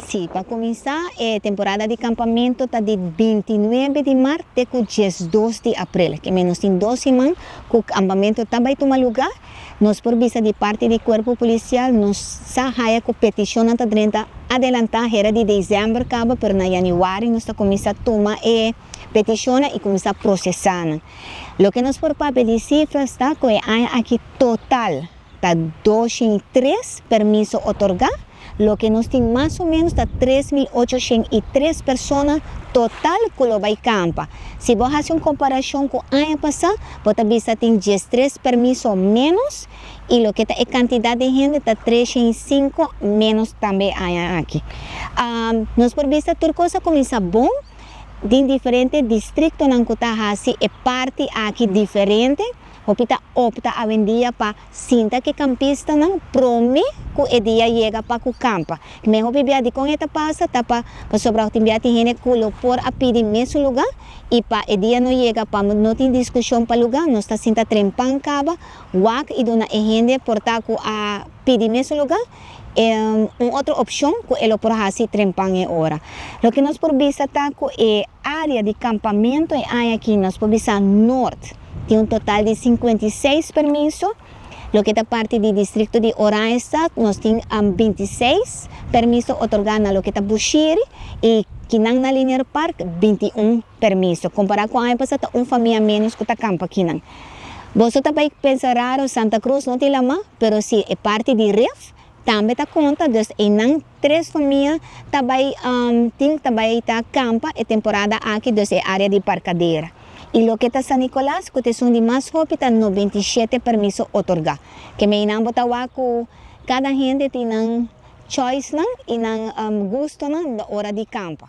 Si, pa cuminsa, e temporada di campamento ta di 29 di maart te cu 12 di april, kiermen nos tin 2 siman cu campamento ta bay tuma luga. Nos por bisa di parti di Cuerpo Policial, nos sa haya cu peticion ta 30 adelanta hera di december caba, pero na januari nos ta cuminsa tuma e peticion y cuminsa procesa. Loke nos por papia di cifra ta cu aki total ta 203 permiso otorga, loke nos tin mas o menos ta 3.803 persona total cu lo bay campa. Si bo haci un comparacion cu aña pasa, bo ta bisa tin 13 permiso menos y loke ta e cantidad di hende ta 305 menos tambe aña aki. Nos por bisa tur cos a cuminsa bon, di diferente districtonan cu ta hasi e parti aki diferente. Hopi ta opta awendia pa sinta cu campistanan prome cu e dia yega pa cu campa. Mehor bibia di con eta passa ta pa pa sobra tin bia tin hende cu lo por a pidi mesun luga y pa e dia no yega pa no tin discusion pa luga, nos ta sinta trempan caba, wak y duna e hende por ta cu a pidi mesun luga un otro opcion cu e lo por hasi trempan e ora. Loke nos por bisa ta cu e area di campamento e aki nos por bisa Noord tin un total di 56 permiso. Loke ta parti di districto di Oranjestad, nos tin 26 permiso otorga na loke ta Bushiri y akinan na Linear Park 21 permiso. Compara cu aña pasa, un famia menos cu ta campa akinan. Bo ta bay pensa raro, Santa Cruz no tin lama, pero si e parti di Rif tambe ta conta, dus einan tres famia tambe tin tambe ta campa e temporada aki, dus e area di Parcadera. Y loke ta San Nicolas, cu ta di mas hopi, ta 97 permiso otorga. Kiermen einan bo ta wak cu cada hende tin nan choice nan y nan gusto nan na ora di campa.